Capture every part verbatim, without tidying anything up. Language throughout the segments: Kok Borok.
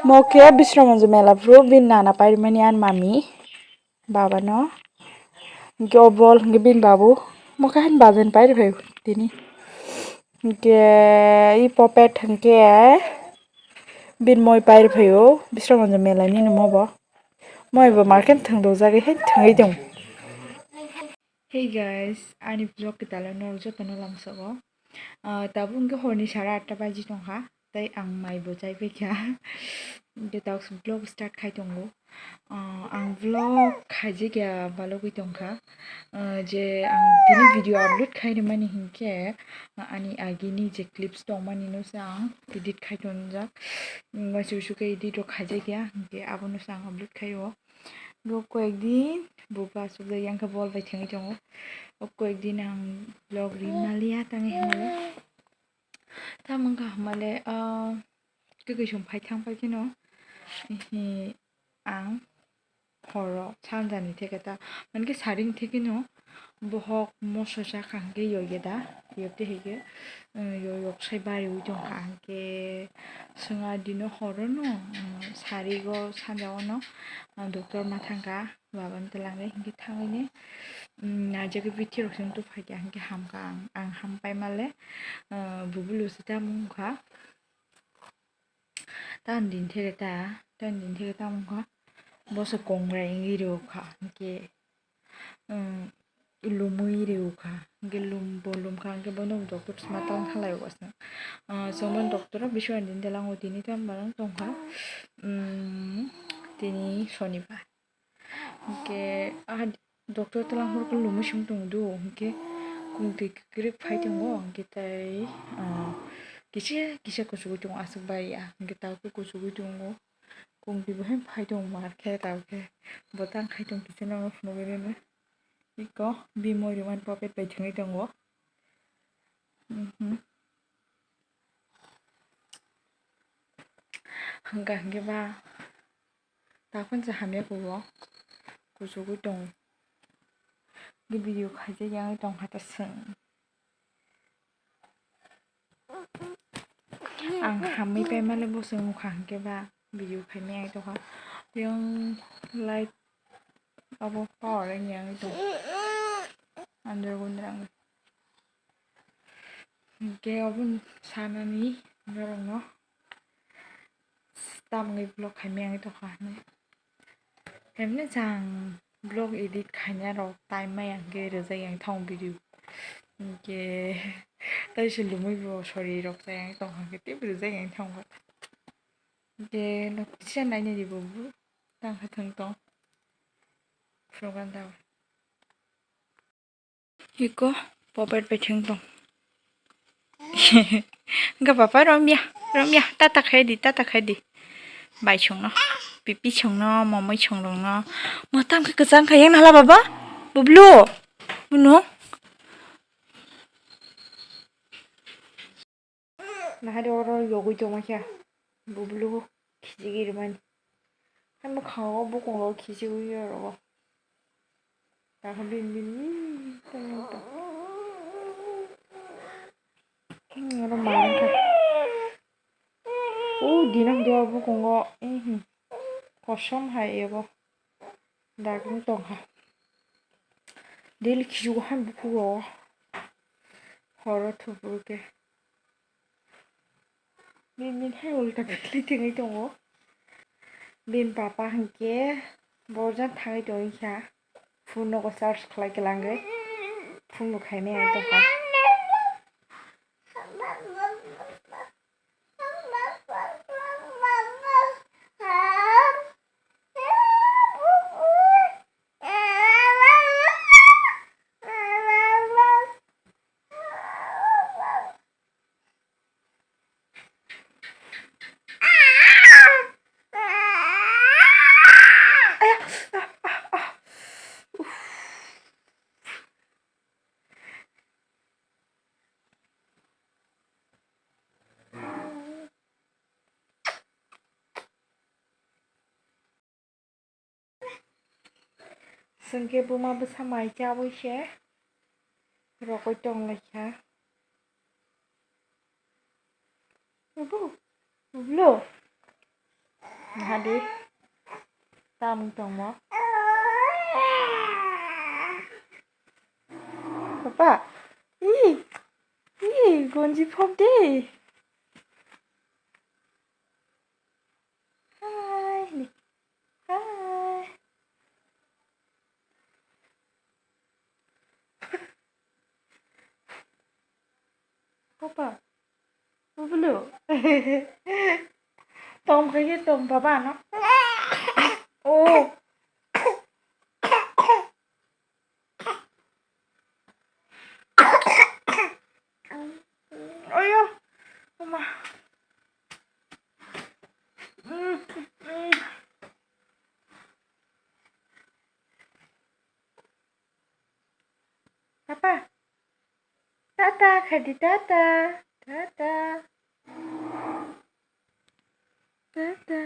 Mo khe Bisramganj mela phuru bini nana pairwmani ani mami, baba no. Hinkhe o bol hinkhe bini babu. Mo khe haino bajan pairwphai tini. Hinkhe i puppet hinkhe bini moi pairwphaio Bisramganj mela nini mo bo. Moi bo market thwng rwjagwi hai thwngwi tong. Hey guys, ani vlog kwtalo norok jotono lamsogo. Ah, tabuk wngkhe horni sara atta baji tongkha, tei ang maibo chaipaikha. Tei tabuk vlog start khai tongo. Ah, ang vlog khaijakya balogwi tongkha. Ah, je ang tini video upload khai rwmani hinkhe, ah, ani agini je clips tongmani no se ang edit khai tonjak. Waisa waisa khe edit rok khaijakya, hinkhe abono se ang upload khaio. Bo koyekdin buba aswkjak yang khe bol bai thwngwi tongo. O koyekdin ang vlog ri maliya tangwi hwnwi. Tamo wngkha hwnmale, ah, twi kaichung phai thang pai kheno, ehe, ang horo sanjani theke ta, mankhe saring thekeno bohok moso chakha hinkhe yoi geda, yopte hinkhe, eh, yoi yok sai bariwi tongkha hinkhe, swngha dino horono, eh, sarigo sanjaono, eh, doctor ma thangkha. Baba no twlang rwi hinkhe thangwi ne, um, naijagwi bithi rok se wng tongphai kha hinkhe hamkha ang, ang hampai male, uh, bubulu se tamo wngkha. Tamo din theke ta, tamo din theke tamo wngkha, bo se kongrai wngwi rwkha hinkhe, um, lumwi rwkha hinkhe lum bo lumkha hinkhe bono doctor se ma tang thalai o aswk, uh, chwngmani doctor o bising din twlang o tini tamo tongkha, um, tini sonibar. Hinkhe ah doctor twlang hor khe lumui sung tongo do, hinkhe kung twi kwrwk phai tongo, hinkhe tei, ah, kisa kisa kuchugui tongo aswk bai ya, hinkhe tabuk khe kuchugui tongo, kung twi bo hai phai tongo mar khe tabuk khe bo tang khai tong kisa no phunugui rwdi. Iko bini moi rwmani puppet bai thwngwi tongo. Mhm. Hwnkha hinkhe ba. Takhunsa hamya kugo, kuchugui tongo. Video khaijak yangwi tongkha ta chwng. Ang hamwi paimale bwswk wngkha hinkhe ba video khaimaya wngwi tongkha. Yang light abo power wngya wngwi tongo. Andro gundra wngwi. Hinkhe obo sanani norokno. Tamni vlog khaimaya wngwi tongkha hinwi. Hemle chang vlog edit khaina rok time maya hwnkhe rwjak yang thang video. Hinkhe tei se lumui bo sori rok chaya wngwi tongkha hwnkhe teibo rwjak yang thang. Hinkhe no kisa naina di bo tang khe thang tong. Phunukna tao. Iko puppet bai thwng tong. Hwnkhe papa romya, romya, tata khai di, tata khai di. Bai songno, pipi songno, momoi songrokno. Mwtam khe kwchang kha yang nahla baba? Bublu? Bunu? Nahari oro yogwi tongma khe bublu khijigwi rwmani. Hai mwkhango bukung rok khijigwi oro. Takhe bini bini tongma tong. Oro ma wngkha. O dino hwnkhe o bukungo, ehe, kosom hai ebo. Dagwng tongkha. Daily khichugo hai bukugo. Horo thuburu khe. Bini hai ulta pili tingwi tongo. Bini papa hinkhe borjak thangwi tongwi kha. Phone nogo charge khlai kwlangwi. Phone bo khaimaya tongkha. Chwng khe buma bwsa mai chawi se rogwi tong lai kha. Bubu, bublu. Hadi. Tamung tongmo. Papa. Ih. Ih, gonji phok de. Hi. Hi. Papa. Bubulu. Tom khaye tom baba no. Oh. Oyo. Mama. Papa. Tata, khadi tata. Tata. Tata.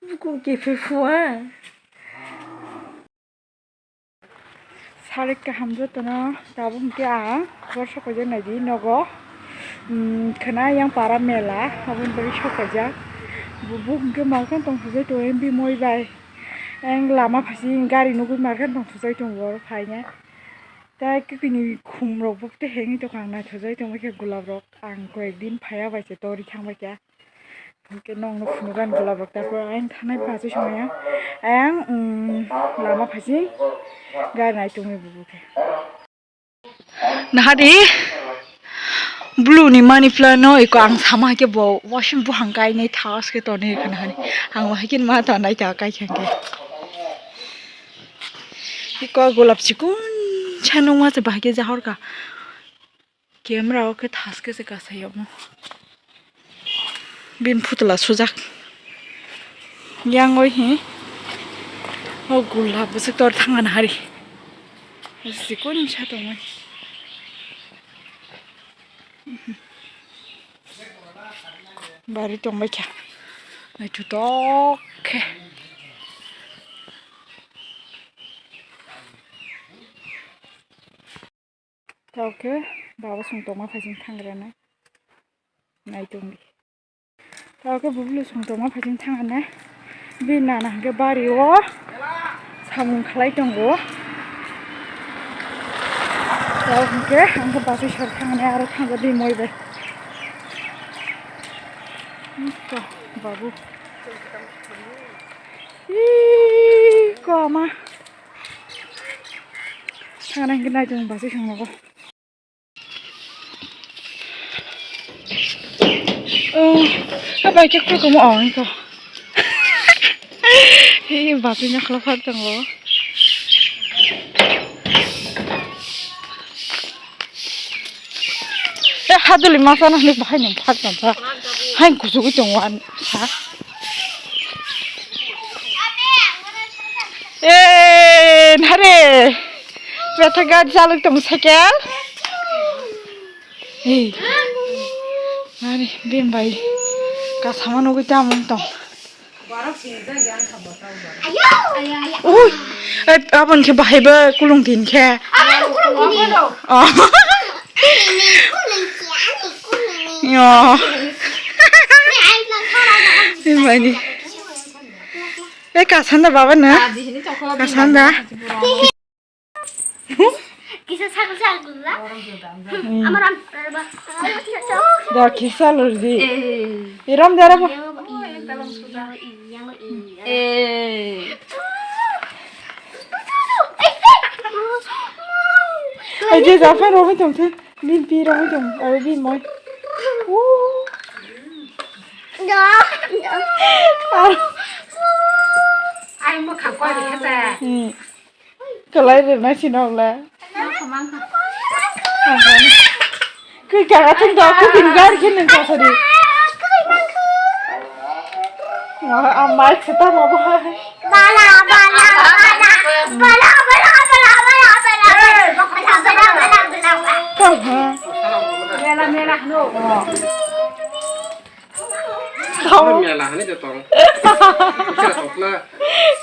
Bukung kephe phuwa. Sarik kaham jotono tabuk hwnkhe ang borsa koijak naidi nogo. Khwna yang para mela aboni bagwi sok kaijak. Bubuk hwnkhe makhan tong thujai tongo bimoi bai. Ang lama phasi gari nugwi makhan tong thujai tongo oro phaina. Tei kwkwi ni khum rok bo tei hengwi tongkha ang naithojagwi tongbaikha gulab rok ang koyek din phaiya bai se tori thangbaikha. Hwnkhe nokno phunukgo ani gulab rok, tarpor ayang thanai bachwi songya. Ayang, um, lama phaising gari nai tongwi bubu khe. Nahadi blue ni money plant no iko ang sama hai khe bo washing buphang kainai thaske tonwi rwkha nahadi. Ang bo hai khe ma tonwi naitha kaikha hwnkhe. Iko gulab chikon sa nungma se bahai khe jahorkha. Camera o khe thaske se kasai omo. Bini phutula sujak. Yang oi hi. O gulab bwswk tor thangna hari. Sikon sa tongwi. Bari tongbaikha. Naithotok khe. Tao khe baba song tongma phaising thangrana. Nai tongdi. Tao khe bubulu song tongma phaising thangrana. Bini nana hwnkhe bari o samung khlai tongo. Tao hwnkhe ang khe bachwi sar thangrana aro thangja bini moi bai. Ito babu. Ih, koma. Sana hingke nai tong basi song nogo. Oh, apa cek tu kamu oh itu. Hei, basi nya kalau far tongo. Eh, haduli masa na ni bahai ni far tongo. Hai kusugi tongo an sa. Eh, nare. Betha gari chalok tong cycle. Eh. Nare, bem bai. Kasama nugui tamung tong. Ui, eh, abon khe bahai ba kulung din khe. Oh. Yo. Bem bai ni. Eh, kasanda baba na? Kasanda. Kisa sagol sagol la. Amar am. Da kisa lordi. Iram dara ba. Eh. Ai je japan romi tong the. Bin pi romi tong. Aro bin moi. Ai mo khakwa de khata. Kalai rwna sinok le. Kwi kaka thung da, kwi kini gari khe nung kasa di. Wah, amai khata mo bo hai. Bala, bala, bala. Bala, bala, bala, bala, bala. Kaha. Mela, mela, no. Tamo. Mela hani de tong. Kira tokla.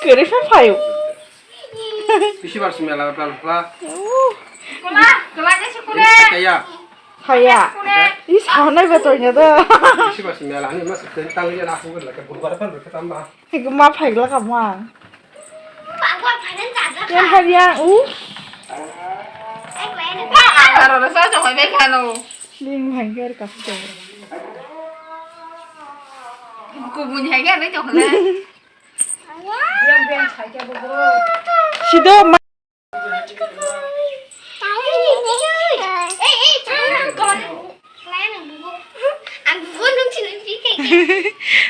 Kere sa phayo. Bisi bar simi ala plan khla. Kula, kula je si kule. Kaya. Phaiya. Ih, sahanai ba toina do. Isi ba si mela ni mas ten tang ya na aku lagi bubar kan berkata ma. Hei, ma phaigla ka ma. Yang hari yang, uh. Aro rasa jong hai bekano. Ling hai gar ka. Kubun hai gar jong hai. Sido ma.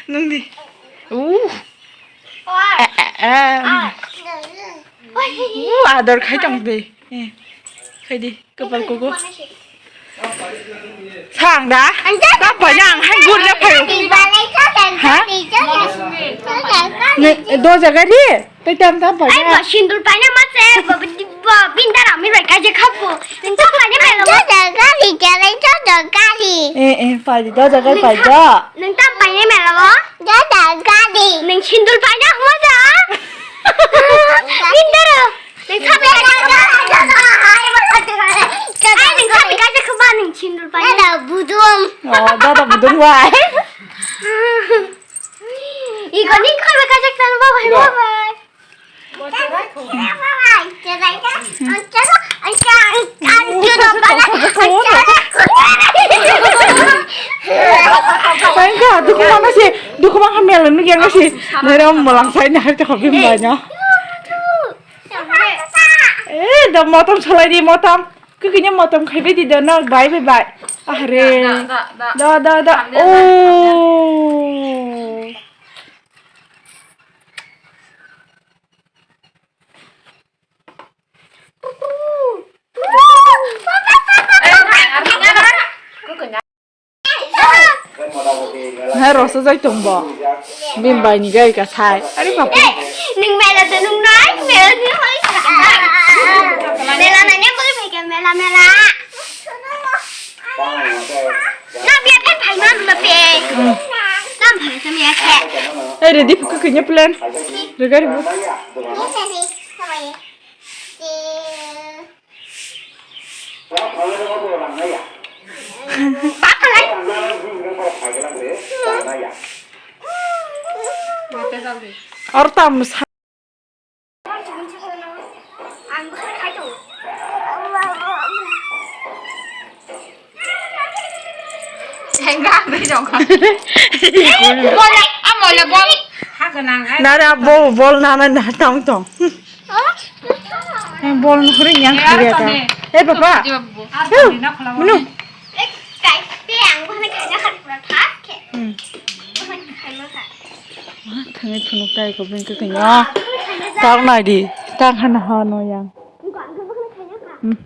Nung di. Uh. Eh, eh, eh. Uh, ador khai tong de. Eh. Khai di, kapal kuku. Sang da? Tap pai na ang hai gur le phayo. Ha? Ne, do jaga di. Tai tam tam pai na. Ai, bo sindur pai na ma se, bo, bo, bo, binda rami bai kaje khapo. Nung tap pai na melo. Do jaga di, jaga do jaga di. Eh, eh, pai di, do jaga pai do. Nung tap pai na melo. Do jaga di. Nung sindur pai na huma da. Binda ro. Nung sabi kaisa khaba. Ai, nung sabi kaisa khaba nung sindur pai. Dada budung. Oh, dada budung bai. Iko ni khaba kaisa khaba bai, bai. Tangka, dukhu mana si, dukhu mana mel nu yang si, nere molang sai na harta khobi mbanya. Eh, da motom salai di motom. Kekenya motom khai bai di da na bai bai bai. Ahre. Da, da, da. Da, da, da. Hamya, oh. Hai, rosa jai tong bo. Bini bai ni gai ka sai. Are bapre. Nung mela de nung nai, mela ni hoi. Mela nai ne boi bhai ke mela, mela. Na bia phe phai ma ma pe. Nam phai sa mia khe. Ei, ready, kukui kenya plan. Ready, ready. Or tam sa- Hengga, ang bai dong. Bol, amo le bol. Nara bo bol nana na tong tong. Bol nukhri yang khri ta. Eh, papa. Munu. Hmm. Thangwi phunuk tai ko bini kwkwi no. Tak nai di. Tak hana ha no yang. Hmm.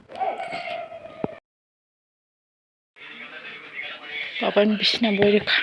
Papa ni bisna boi rikha.